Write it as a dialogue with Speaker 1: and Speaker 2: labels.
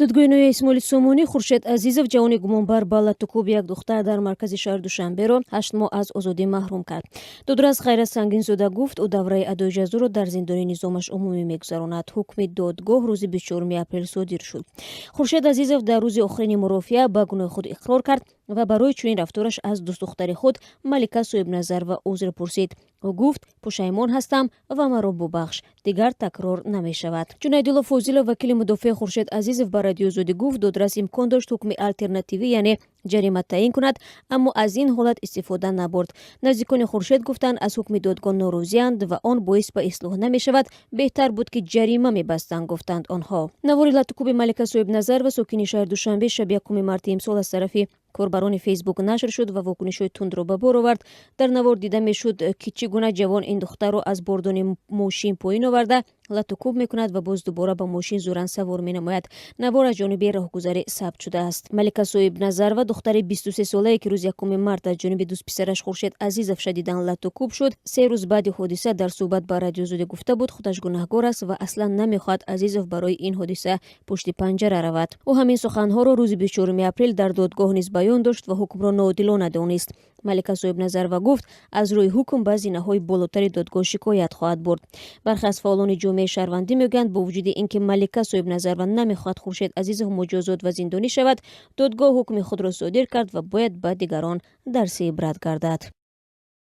Speaker 1: Додгоҳи ноҳияи Исмоили Сомонӣ Хуршед Азизов, ҷавони гумонбар ба латтукӯби як духтар дар маркази шаҳри Душанберо, 8 моҳ аз озодӣ маҳрум кард. Додрас Ғайрат Сангинзода гуфт, ӯ давраи адои ҷазоро дар зиндони низомаш умумӣ мегузаронад. Ҳукми додгоҳ рӯзи 24 апрел содир шуд. Хуршед Азизов дар рӯзи охирини мурофиа ба гуноҳи худ иқрор кард ва барои чунин рафтораш аз дӯстдухтари худ Малика Соҳибназарова узр пурсид. Ӯ гуфт: «Пушаймон ҳастам ва маро бубахш, дигар такрор намешавад». Ҷунайдулло Фозилов, вакили мудофеи Хуршед Азизов, ба Радиои Озодӣ гуфт, додрас имкон дошт ҳукми алтернативӣ, яъне ҷарима таъин кунад, аммо аз ин ҳолат истифода набурд. Наздикони Хуршед гуфтанд, аз ҳукми додгоҳ норозианд ва он боис ба ислоҳ намешавад. Беҳтар буд, ки ҷарима мебастанд, гуфтанд онҳо. Навори латтукӯби Малика Соҳибназарова, сокини шаҳри Душанбе, шаби 1 марти имсол аз тарафи корбарони Фейсбук нашр шуд ва вокунишҳои тундро ба бор овард. Дар навор дида мешуд, ки чӣ гуна ҷавон ин духтарро аз бордони мошин поин оварда, латтукӯб мекунад ва боз дубора ба мошин зӯран савор менамояд. Навор аз ҷониби роҳгузарӣ сабт шудааст. Малика Соҳибназарова, духтари 23-солае, ки рӯзи 1 март аз ҷониби дӯстписараш Хуршед Азизов шадидан латтукӯб шуд, 3 рӯз баъди ҳодиса дар суҳбат ба Радиои Озодӣ гуфта буд, худаш гунаҳгор аст ва аслан намехоҳад Азизов барои ин ҳодиса пушти панҷара равад. Ӯ ҳамин суханҳоро рӯзи 24 апрел дар додгоҳ низ баён дошт ва ҳукмро ноодилона донист. Малика Соҳибназарова гуфт, аз рӯи ҳукм ба зинаҳои болотари додгоҳ шикоят хоҳад бурд. Бархе аз фаъолони ҷомеаи шаҳрвандӣ мегӯянд, бо вуҷуди ин ки Малика Соҳибназарова намехоҳад Хуршед Азизов муҷозот ва зиндонӣ шавад, додгоҳ ҳукми худро содир кард ва бояд ба дигарон дарси ибрат гардад.